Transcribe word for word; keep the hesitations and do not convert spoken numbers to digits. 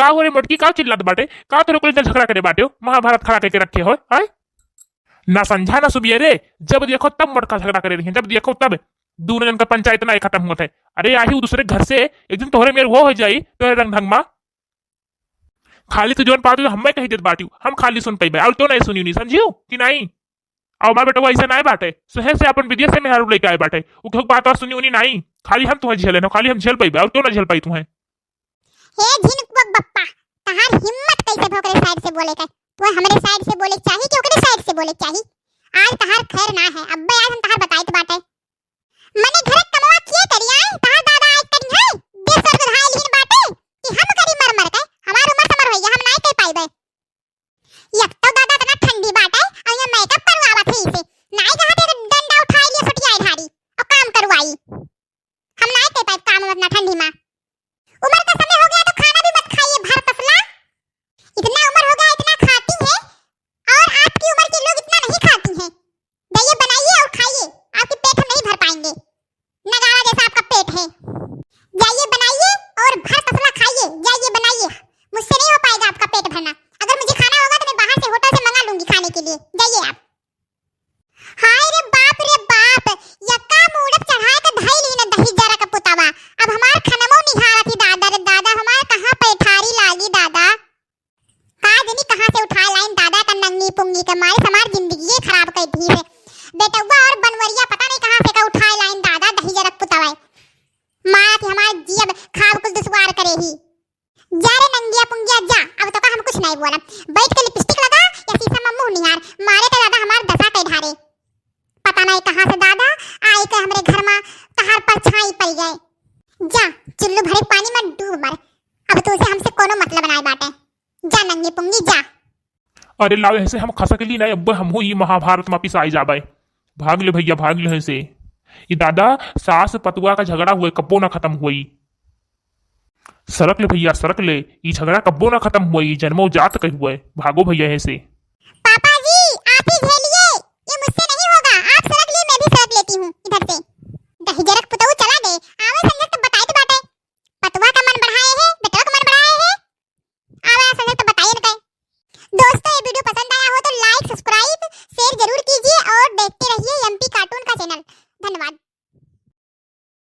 का हो रे मोटकी, का चिल्लात बाटे? का तोरे कुल इधर झगड़ा करे बाटे हो? महाभारत खड़ा करके रखे हो, आय? ना संझा ना सुबियरे, जब देखो तब मोटका झगड़ा करे रही, जब देखो तब। दूनो जन का पंचायत ना खत्म होत है। अरे, आही उ दूसरे घर से, एक दिन तोहरे मेर वो हो जाई, तोहरे रंग ढंग मा। खाली तू जौन पावत हो, हम्मे कही देत बाटिउ, हम खाली सुन पइबे, और क्यों नहीं सुनियो, नहीं समझियो कि नहीं? और हमार बेटवा ऐसे नाय बाटे, शहर से अपन विदेश से मेहरारू लेके आए बाटे, उ केहू बात सुनी उनी नाई, खाली हम तुहें झेले न, खाली हम झेल पइबे, और क्यों ना झेल पाई तुहें? हे झिनकुआ बप्पा, तहार हिम्मत कैसे भा ओकरे side से बोले के? तुहें हमरे side से बोले के चाही कि ओकरे side से बोले के चाही? आज तहार खैर ना है, अब्बे आज हम तहार बताइत बाटे। मने घर कमवा किए करी आए, तहार दादा आए करी है, देश स्वर्ग धाए लीन बाटे, कि हम करी मर मर के, हमार उम्र समर होइया, हम नाय कह पाइबे। एक तो दादा इतना ठंडी बाटे, और ये makeup करवावत है इसे। नाई जहाँ तेरे डंडा उठाई लिए सटियाए धारी, और काम करवाई। हम नाई कर पाए काम इतना ठंडी मा। उम्र का समय हो गया तो खाना भी मत खाइए, भर तसला। इतना उम्र हो गया, इतना खाती है, और आपकी उम्र के लोग इतना नहीं खाती हैं। जाइए बनाइए और खाइए, आपकी पेट हम नहीं भर पाएंगे। नगाड़ा जैसा आपका पेट है। जाइए बनाइए और भर तसला खाइए, जाइए बनाइए। मुझसे नहीं हो पाएगा आपका पेट भरना। अगर मुझे खाना होगा तो मैं बाहर से होटल से मंगा लूंगी खाने के लिए। जाइए आप। हाय रे बाप रे बाप, यक्का मूड़त चढ़ाए के धइली न दही जरा के पुतावा। अब हमार खनमो निहारत ही दादा रे दादा, हमार कहाँ पैठारी लागी दादा। का जनी कहाँ से उठाए लाइन दादा का नंगी पुंगी के मारे हमार जिंदगी ये खराब कर दी है। बेटउआ और बनवरिया पता नहीं कहाँ से का उठाए लाइन दादा दही जरा के पुतावा। मारत ही हमार जियब खाब कुल दुश्वार करे ही। जा रे नंगिया पुंगिया जा, अब तो का हम कुछ नहीं बोलब। बैठ के lipstick लगा या शीशा में मुंह निहार, मारे तो दादा हमार दशा कई ढारे। पता नहीं कहाँ से दादा आए के हमरे घर में तहार परछाई पड़ गए। जा चुल्लू भरे पानी में डूब मर, अब तो उसे हमसे कोनो मतलब नाय बाटे। जा नंगी पुंगी जा। अरे लावे हसे हम खसकली ना, अब हम हो ई महाभारत में पिसाई जाबे। भाग ले भैया, भाग ले हसे। ई दादा, सास पतुआ का झगड़ा हुए, कब्बो ना खत्म हुई। सरक ले भैया, सरक ले, ई झगड़ा कब्बो ना खत्म हुई, ई जन्मो जात के हुए। भागो भैया हसे। पापा जी, आप ही झेलिए, ये मुझसे नहीं होगा, आप सरक लिए, मैं भी सरक लेती हूँ इधर से। दहिजरक पुतौ